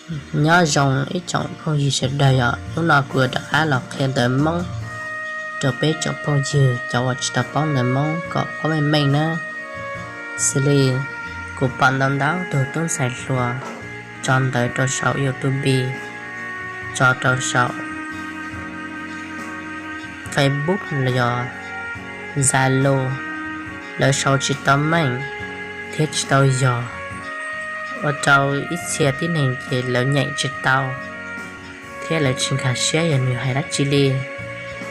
Nyob zoo ib tsoom phooj ywg sawv daws, yog hnub no kuv rov qab los qhia ntawv Hmoob rau peb tsoom phooj ywg cov uas tsis tau paub ntawv Hmoob kom paub meej meej nawb. Xws li kuv pom ntau ntau tus tub ntxhais hluas tso ntawv rau saum YouTube, tso rau saum Facebook los yog Zalo, lawv sau tsis tau meej thiab tsis tau yog, ua rau ib txhia tib neeg ces lawv nyeem tsis tau thiab lawv tsis nkag siab yog nws hais dab tsi li.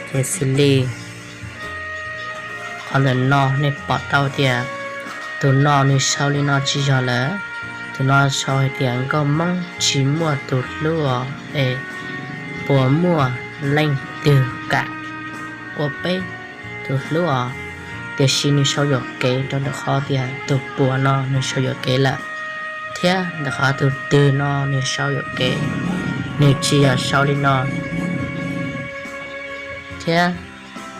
Ces xws li qhov ntawm no nej pom tau tias tus no nws sau li no tsis yog lawm. Tus no sau hais tias nkauj Hmoob tsis muaj tus hlub os, es puas muaj leej twg kam ua peb tus hlub os. Tiam sis nws sau yuam kev rau ntawm qhov tias tus puas no nws sau yuam kev lawm, thiab ntawm qhov tus twg no nws sau yuam kev, nws tsis yog sau li no. Thiab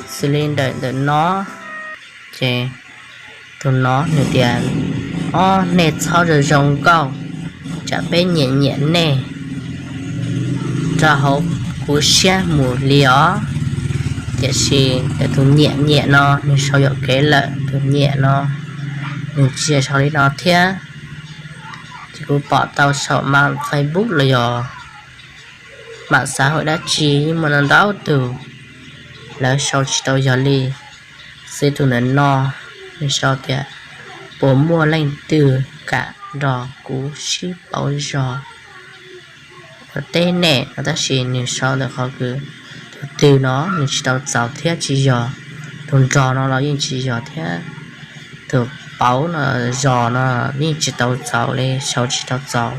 xws li ntawm ntawm no, ces tus no nws tias, ob nej txhob zoo zoo nkauj, tsam peb nyiam nyiam nej rau hauv kuv siab mus li os. Tiam sis tus nyiam nyiam no nws sau yuam kev lawm, tus nyiam no nws tsis yog sau li no thiab. Ces kuv pom tau saum mam Facebook los yog mam xav hauj dab tsi yeej muaj ntau ntau tus lawv sau tsis tau yog li. Xws tus ntawm no nws sau tias puas muaj leej twg kam nrog kuv sib pauv zog ua teb nej no, tab sis nws sau ntawm qhov kws tus twg no nws tsis tau txaus thiab tsis yog, tus nrog no los yeej tsis yog thiab, tus pauv no, zog no yeej tsis tau txaus li, sau tsis tau txaus.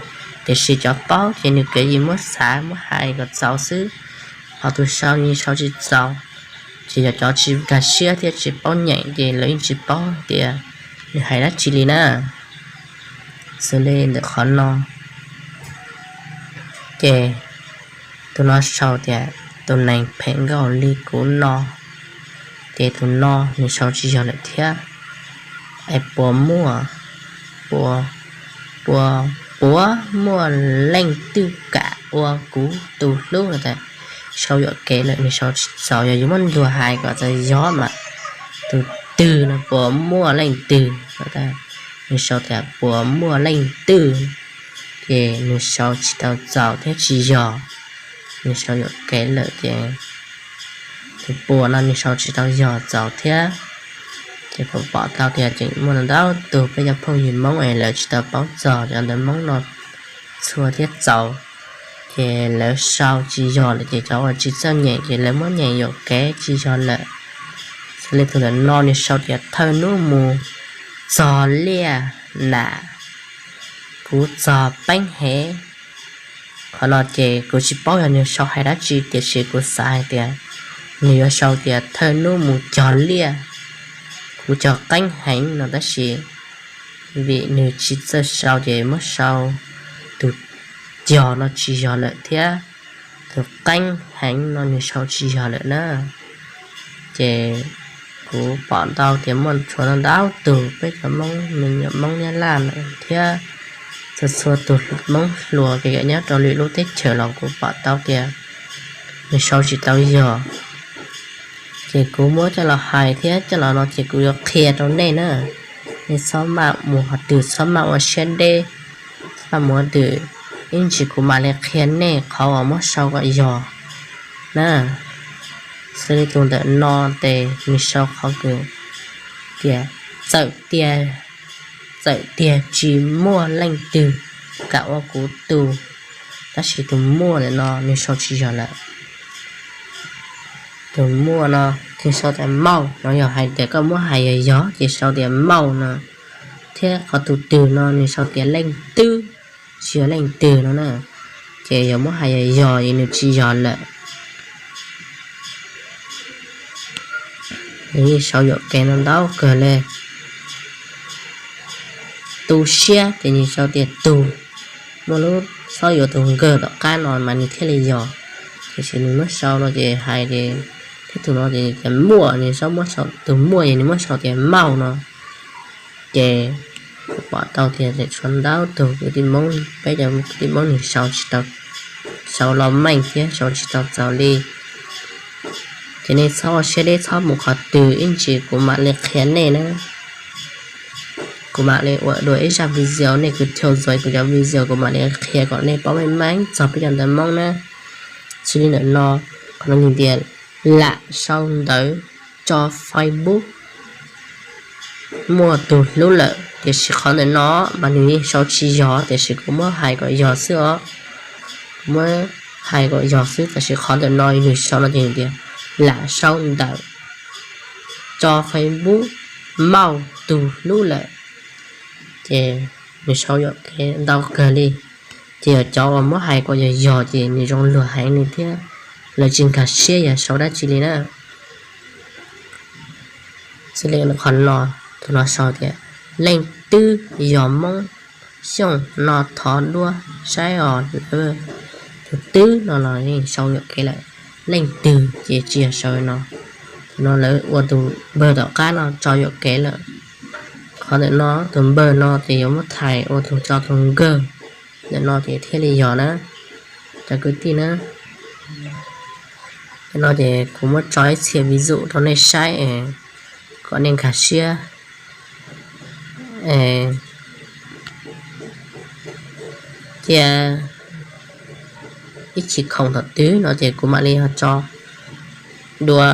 Tiam sis cov paub ces nws kuj yeej muab xav muab hais kom txaus xwb, ho tus sau yeej sau tsis txaus. Ces yog cov tsis nkag siab thiab tsis paub nyeem ces lawv yeej tsis paub tias nws hais dab tsi li na. Xws li ntawm qhov no, ces tus no sau tias tus neeg phem nkauj li kuv no, ces tus no nws sau tsis yog lawm thiab. Es puas muaj, puas, puas, puas muaj leej twg kam ua kuv tus hlub no tas, sau yuam kev lawm, nws sau tsis txaus, yog yuav muab ntuas hais kom txawm yog mas tus twg no puas muaj leej twg no tas, nws sau tias puas muaj leej twg, ces nws sau tsis tau txaus thiab tsis yog, nws sau yuam kev lawm ces tus puas no nws sau tsis tau yog txaus thiab. Ces kuv pom tau tias tseem muaj ntau tus peb cov phooj ywg Hmoob es lawv tsis tau paub txog cov ntawv Hmoob no txhua thiab txaus, ces lawv sau tsis yog lawm ces cov uas tsis txawj nyeem ces lawv muab nyeem yuam kev tsis yog lawm. Xws li tus ntawm no nws sau tias thawj hnub mus txog liaj nam, kuv txog peeb heev. Qhov no ces kuv tsis paub yog nws sau hais dab tsi, tiam sis kuv xav hais tias nws yuav sau tias thawj hnub mus cog liaj, kuv cog qeeb heev no, tab sis vim nws tsis txawj sau ces muab sau tus cog no tsis yog lawm thiab, tus qeeb heev no nws sau tsis yog lawm na. Ces kuv pom ntau tias muaj tshuav ntau ntau tus peb cov Hmoob, me nyuam Hmoob Nyab Laj thiab txhua txhua tus Hmoob hluas kev cai nyob rau lwm lub teb chaws los kuv pom tau tias nws sau tsis tau yog. Ces kuv muab coj los hais thiab coj los no ces kuv yuav qhia rau nej na. Nej txhob maj mus qhov twg, txhob maj ua siab deb, txhob maj mus qhov twg, ib ntsis kuv mam li qhia nej qhov uas muab sau kom yog na. Xws li tus ntawm no ces nws sau qhov kws tias txawm tias, txawm tias tsis muaj leej twg kam ua kuv tus, tab sis tus muaj ntawm no nws sau tsis yog lawm. Tus muaj no nws sau tias mauj no, yog hais tias koj muab hais yog yog ces sau tias mauj no, thiab qhov tus twg no nws sau tias leej twg, tsis yog leej twg no na. Ces yog muab hais yog yog es nws tsis yog lawm. Nws yeej sau yuam kev no ntau kawg li. Tu siab ces nws sau tias tug, muaj lub xob yuav tus nkawg tom qab no mas nws thiaj li yog. Tiam sis nws muab sau no ces hais ces thiab tus no ces tias muaj, nws sau muab sau tus muaj ces nws muab sau tias mauj no. Ces Kuv pom tau tias tshuav ntau tus kwv tij Hmoob, peb cov kwv tij Hmoob nws sau tsis tau, sau los meej thiab sau tsis tau txaus li. Ces nej txhob ua siab deb, txhob mus qhov twg ib ntsis kuv mam li qhia nej na. Kuv mam li ua dua ib zaj video, nej kwv tij txhua kuv cov video kuv mam li qhia kom nej paub meej meej txog peb cov ntawv Hmoob na. Txij li ntawm no, qhov no nws tias lam sau ntawv tso Facebook muaj tus hlub lawm, tiam sis qhov ntawm no mas nws yeej sau tsis yog, tiam sis kuv muab hais kom yog xwb os. Kuv muab hais kom yog xwb, tiam sis qhov ntawm no nws sau no ces tias lam sau ntawv tso Facebook muaj tus hlub lawm. Ces nws sau yuam kev ntau kawg li. Ces yog cov uas muab hais kom yog yog ces nws zoo luag heev li thiab, lawv tsis nkag siab yog sau dab tsi li na. Xws li qhov no, tus no sau tias, leej twg yog Hmoob Xyooj no thov duab saib os lawm. Tus twg no los yeej sau yuam kev lawm, leej twg ces tsis yog sau no. Tus no lawv ua tus npawg tom qab no tso yuam kev lawm. Qhov ntawm no tus npawg no ces yuav muab thaij ua tus tso tus nkawg, ntawm no ces thiaj li yog na cov kwv tij na. Ntawm no ces kuv muab tso ib txhia vis zum rau nej saib kom nej nkag siab. Cia ib chim khoom thaum twg no ces kuv mam li ho tso dua,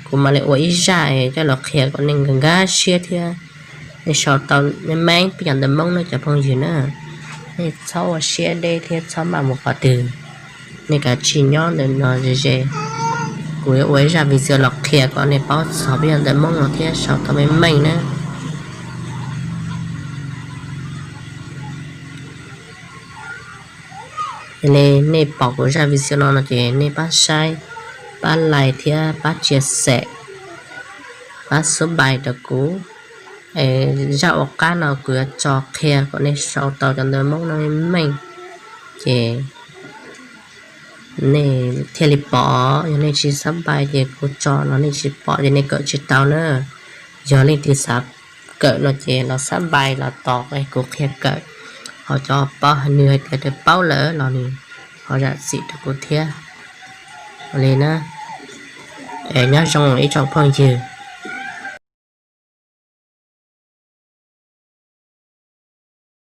kuv mam li ua ib zaj coj los qhia kom nej nkag siab thiab nej sau tau meej meej peb cov ntawv Hmoob na cov phooj ywg na. Nej txhob ua siab deb thiab txhob maj mus qhov twg, nej kav tsij nyob ntawm no ze ze. Kuv yuav ua ib zaj video los qhia kom nej paub txog peb cov ntawv Hmoob no thiab sau tau meej meej na. Yog li nej pom kuv zaj video no no ces nej pab saib, pab like thiab pab share xem, pab subscribe rau kuv. Zaj uas qab no kuv yuav tso qhia kom nej sau tau cov ntawv Hmoob no meej, ces nej thiaj li pom. Yog nej tsis subscribe ces kuv tso los nej tsis pom ces nej kawm tsis tau na. Yog leej twg xav kawm no ces los subscribe los tos kuv qhia kawm. Ho cov paub, nws hais tias nws paub lawm los nws ho zam txim rau kuv thiab. Ua li na, nyob zoo ib tsoom phooj ywg.